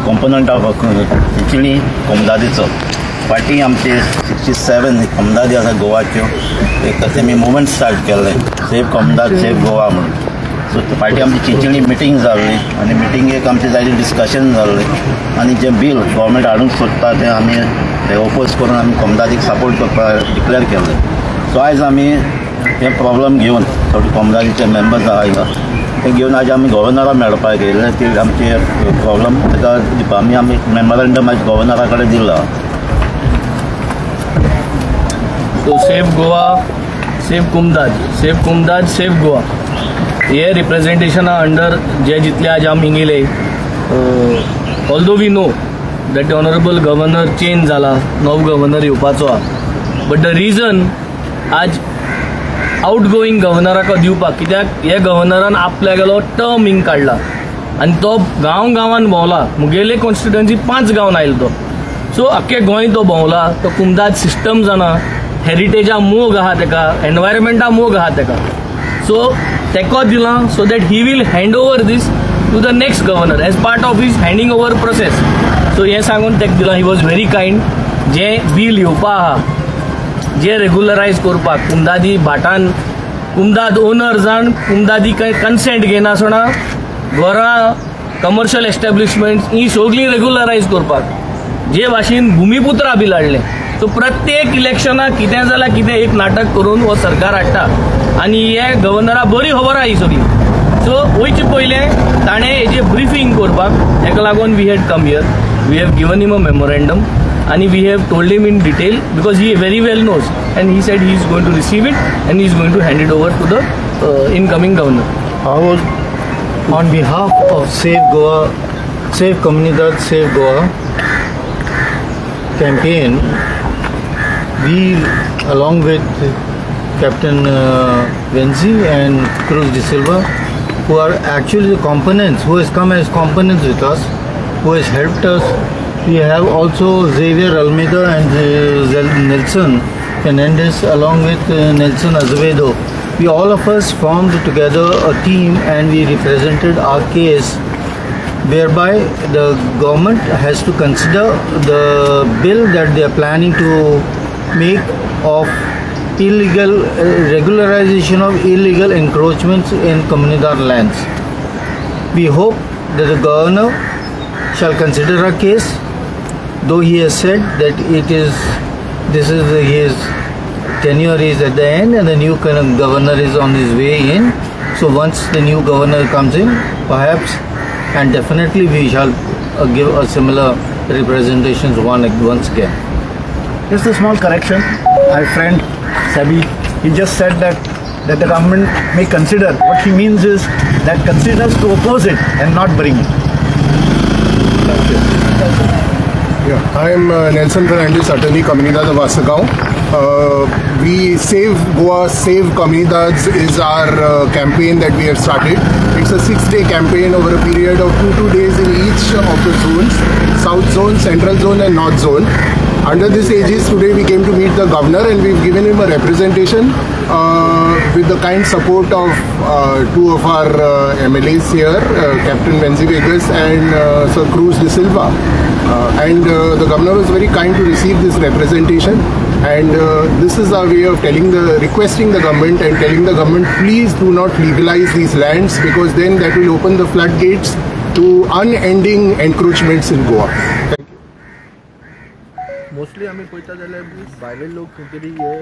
Component of Chinchinim कोमदादीचो फाटीं आमचे 67 कोमदादी आसा गोवाच्यो एक तेमी मुवमेंट स्टार्ट केल्लें सेव कोमदाद सेव गोवा म्हणून. सो फाटीं आमची चिंचिणी मिटींग जाल्ली आनी मिटिंगेक आमचें जायतें डिस्कशन जाल्लें आनी जें बील गव्हर्मेंट हाडूंक सोदता तें आमी ओपोज करून आमी कोमदादीक सपोर्ट करपाक डिक्लेअर केल्लें. सो आयज आमी हे प्रॉब्लम घेवन थोडे कोमदादीचे मेंबर्स आहा हिंगा ते घेवन आज आमी गव्हर्नरा मेळपाक येयले. ती आमचे प्रॉब्लम ताका दिवपा आमी आमी मेमोरंडम आयज गव्हर्नरा कडेन दिला. So save Goa, save Comunidade, save Comunidade, save Goa हे रिप्रेझेंटेशना अंडर जे जितले आज आमी हिंग येयले. Although we know that the honourable governor change जाला, नवो गव्हर्नर येवपाचो आहा, बट the reason आज आउट गोईंग गव्हर्नराक दिवपाक कित्याक हे गव्हर्नरान आपल्या गेलो टर्म हिंग काडला आनी तो गांव गांवान भोंवला. मुगेले कॉन्स्टिट्युएन्सी 5 गांवान आयलो तो. सो आख्खे गोंय तो भोंवला. तो कुमदाद सिस्टम जाणा, हेरिटेजा मोग आहा तेका, एनवायरमेंटा मोग आहा तेका. सो तेका दिलां so that he will hand over this to the next governor as part of his handing over process. So हें सांगून तेका दिलां. He was very kind. जें बील येवपा आहा जे रेगुलरायज करपाक कुमदादी भाटान कुमदाद ओनर जाण कुमदादी कांय कन्सेंट घेनासतना घरां कमर्शियल एस्टॅब्लिशमेंट्स ही सगळीं रेगुलरायज करपाक जे भाशेन भुमिपुत्रा बील हाडलें. सो प्रत्येक इलेक्शनाक कितें जाल्यार कितें एक नाटक करून हो सरकार हाडटा आनी हे गव्हर्नरा बरी खबर आहा ही सगळी. सो वयचे पयलें ताणें हेजें ब्रिफींग करपाक तेका लागून we had come here. We have given him a memorandum and we have told him in detail because he very well knows and he said he is going to receive it and he is going to hand it over to the incoming governor. On behalf of Save Goa, Save Comunidade, Save Goa campaign, we along with Captain Venzi and Cruz de Silva, who are actually the components, who has come as components with us, who has helped us. We have also Xavier Almeida and Nelson Fernandez along with Nelson Azevedo. We all of us formed together a team and we represented our case whereby the government has to consider the bill that they are planning to make of illegal regularization of illegal encroachments in Comunidade lands. We hope that the governor shall consider our case, though he has said that this is his tenure is at the end and the new governor is on his way in. So once the new governor comes in, perhaps and definitely we shall give a similar representations once again. Just a small correction. My friend Sabi, he just said that the government may consider. What he means is that considers to oppose it and not bring it. Thank you. Yeah, I am Nelson Fernandez, attorney, Comunidade of Assagao. We Save Goa, Save Comunidades is our campaign that we have started. It's a 6-day campaign over a period of 2 days in each of the zones, South Zone, Central Zone and North Zone. Under this aegis, today we came to meet the governor and we've given him a representation with the kind support of two of our MLAs here, Captain Venzi Vegas and Sir Cruz de Silva. And the governor was very kind to receive this representation, and this is our way of requesting the government and telling the government, please do not legalize these lands, because then that will open the floodgates to unending encroachments in Goa. Thank you. Mostly आमी पळयता जाल्यार भायले लोक खंय तरी हे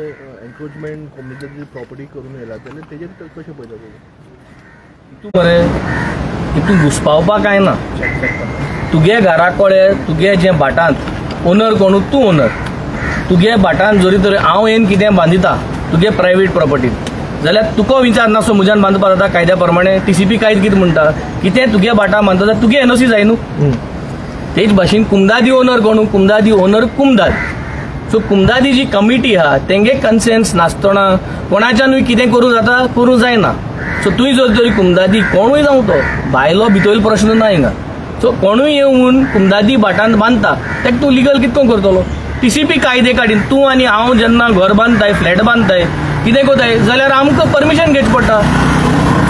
encroachment community property करून येयला जाल्यार तेजेर कशें पळयता तूं? मरे तितून घुसपावपाक कांय ना. तुगे घरा कडेन तुगे जें भाटांत ओनर कोणू तूं ओनर, तुगे भाटांत जरी तर हांव येवन कितें बांदिता तुगे प्रायवेट प्रॉपर्टीन जाल्यार तुका विचार नासो म्हज्यान बांदपाक जाता कायद्या प्रमाणे. टीसीपी कायदो कितें म्हणटा, कितें तुगे भाटां बांदता जाल्यार तुगे एनओसी जाय न्हू. तेच भाशेन कुमदादी ओनर कोणू, कुमदादी ओनर कुमदाद. सो कुमदादी जी कमिटी आहा तेंगे कन्सेन्स नासतना कोणाच्यानूय कितें करूं जाता, करूं जायना. सो तुवें जर तरी कुमदादी कोणूय जावं तो भायलो भितरलो प्रश्न ना हिंगा. सो कोणूय येवन कुमदादी भाटांत बांदता तेका तूं लिगल कितको करतलो? टीसीपी कायदे काडीन तूं आनी हांव जेन्ना घर बांदताय, फ्लॅट बांदताय, कितें करताय जाल्यार आमकां परमिशन घेवचें पडटा.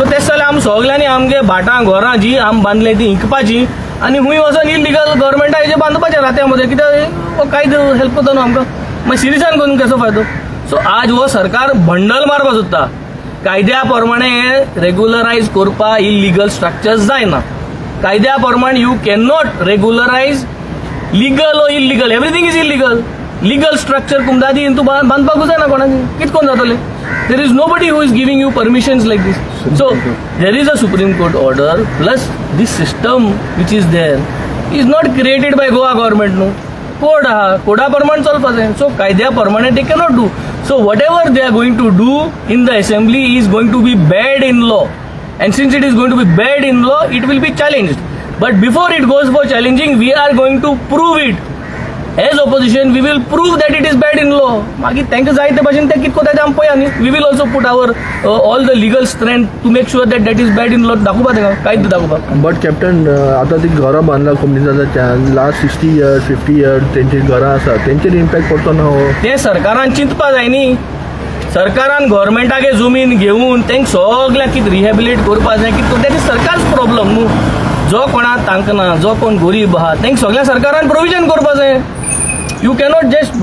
सो तेश जाल्यार आम सगल्यांनी आमगे भाटां घरां जी आम बांदले ती इंकपाची आनी हुंय वचोन इलिगल गव्हर्मेंटा हेजेर बांदपाचें रात्या मदें, कित्याक कांय हेल्प करता न्हू आमकां, मागीर सिरियसान करून कसो फायदो. सो आज हो सरकार बंडल मारपाक सोदता. कायद्या प्रमाणे हे रेगुलरायज करपा इलिगल स्ट्रक्चर्स जायना. कायद्या प्रमाणे you can not regularise legal or illegal, everything is illegal. Legal structure कुमदादी तूं बांदपाकूच जायना कोणाक, कितें कोण जातलें. There is nobody who is giving you permissions like this. So there is a Supreme Court order, plus this system which is there is not created by Goa government न्हू. Code आहा, कोडा प्रमाण चलपा जाय. सो कायद्या प्रमाणे they cannot do. So whatever they are going to do in the assembly is going to be bad in law, and since it is going to be bad in law it will be challenged. But before it goes for challenging we are going to prove it. As opposition we will prove that it is bad in law. मागीर तांकां जाय ते भाशेन ते कितें करता तें आमी पळया न्ही. We will also put our all the legal strength to make sure that that is bad in law. दाखोवपा तांकां कांयच दाखोवपाक. बट कॅप्टन, आतां ती घरां बांदला कोमुनिदादाच्यान लास्ट 60 इयर्स 50 इयर्स तेंची घरां आसा, तेंचेर इम्पॅक्ट पडचो ना हो? तें सरकारान चिंतपा जाय न्ही. सरकारान गव्हर्मेंटागे जमीन घेवन तांकां सगळ्यांक कितें रिहेबिलिट करपा जाय, कितें that is सरकारच प्रॉब्लम न्हू. जो कोणाक तांकना, जो कोण गरीब आहा तांकां सगळ्या सरकारान प्रोविजन करपा जाय. You cannot just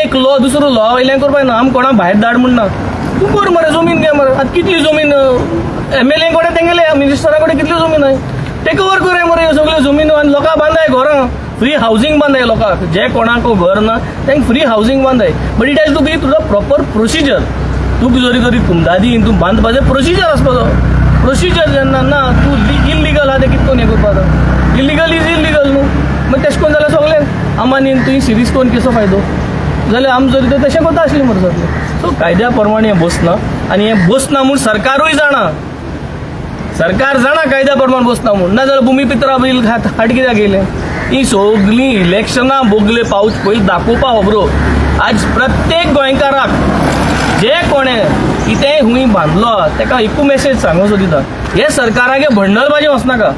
एक लॉ दुसरो लॉ वयल्यान करपाक ना. आम कोणा भायर धाड म्हण ना, तूं कर मरे, जमीन घे मरे. आतां कितली जमीन एम एल ए कडेन, तेंगेले मिनिस्टरा कडेन कितली जमीन आहाय, टेक ओवर कराय मरे ह्यो सगल्यो जमीन आनी लोकांक बांदाय घरां, फ्री हावजींग बांदाय लोकांक. जे कोणाक घर ना तांकां फ्री हावजींग बांदाय. But it has to be through the proper procedure. तुका जरी तरी कुमदादी तूं बांदपाचें प्रोसिजर आसपाचो. प्रोसिजर जेन्ना ना, तूं इल्लिगल आहा तें कितें करून हें करपाचो. इल्लिगल is illegal न्हू. मागीर तशें करून जाल्यार सगळें आमानी तुवें सिरीज करून कसो फायदो जाल्यार आम जरी तर तशें करता आसलें मरे सगळें. सो कायद्या प्रमाणे हें बसना आनी हें बसना म्हूण सरकारूय जाणा. सरकार जाणा कायद्या प्रमाण बसना म्हूण, ना जाल्यार भुमीपित्रा बील हाट कित्याक येयलें. ही सगळीं इलेक्शनां बोगले पावस पयलीं दाखोवपा खबरो. आज प्रत्येक गोंयकाराक जे कोणें कितेंय हुंय बांदलो ताका एकू मेसेज सांगूंक सोदिता, हे सरकारागे भंडलबाजी वचनाका.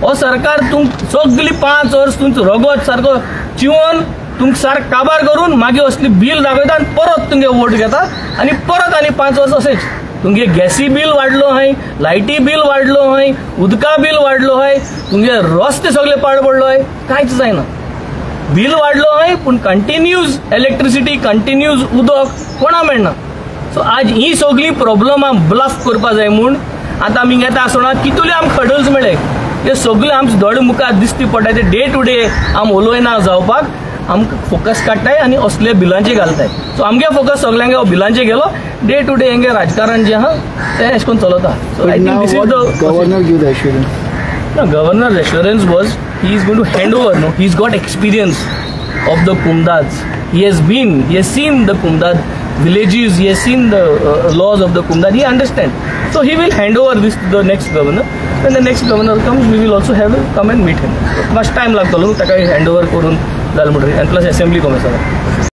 हो सरकार तुमकां सगळीं 5 वर्स तुमचो रगत सारको चिवन तुमकां सारको काबार करून मागीर असली बील दाखयता आनी परत तुमगे वोट घेता आनी परत आनी 5 वर्स अशेंच. तुमगे गॅसी बील वाडलो आहाय, लायटी बील वाडलो आहाय, उदका बील वाडलो आहाय, तुमगे रस्ते सगळे पाड पडलो आहाय, कांयच जायना. बील वाडलो आहाय पूण कंटिन्यूज इलेक्ट्रिसिटी, कंटिन्यूज उदक कोणा मेळना. सो आज ही सगळी प्रॉब्लमां ब्लफ करपा जाय म्हूण आतां आमी येता आसतना कितले आमकां हडल्स मेळ्ळे ते सगळे आमचे दोळे मुखार दिसती पडटा. ते डे टू डे आम उलयना जावपाक आमकां फोकस काडटाय आनी असले बिलांचे घालताय. सो आमगे फोकस सगल्यांगे बिलांचे गेलो, डे टू डे हेंगे राजकारण जें आहा तें अशें करून चलता. So I think this is the governor give the assurance. No, governor's assurance was he is going to hand over. No, he's got experience of the Kumdads. He has seen the Kumdad villages, he has seen the laws of the Kumdad, he understands. So he will hand over this to the next governor. When the next governor comes, we will also have a come and meet him. Much time लागतलो ताका hand over करून जालें म्हणटकीर, आनी plus assembly कम आसा.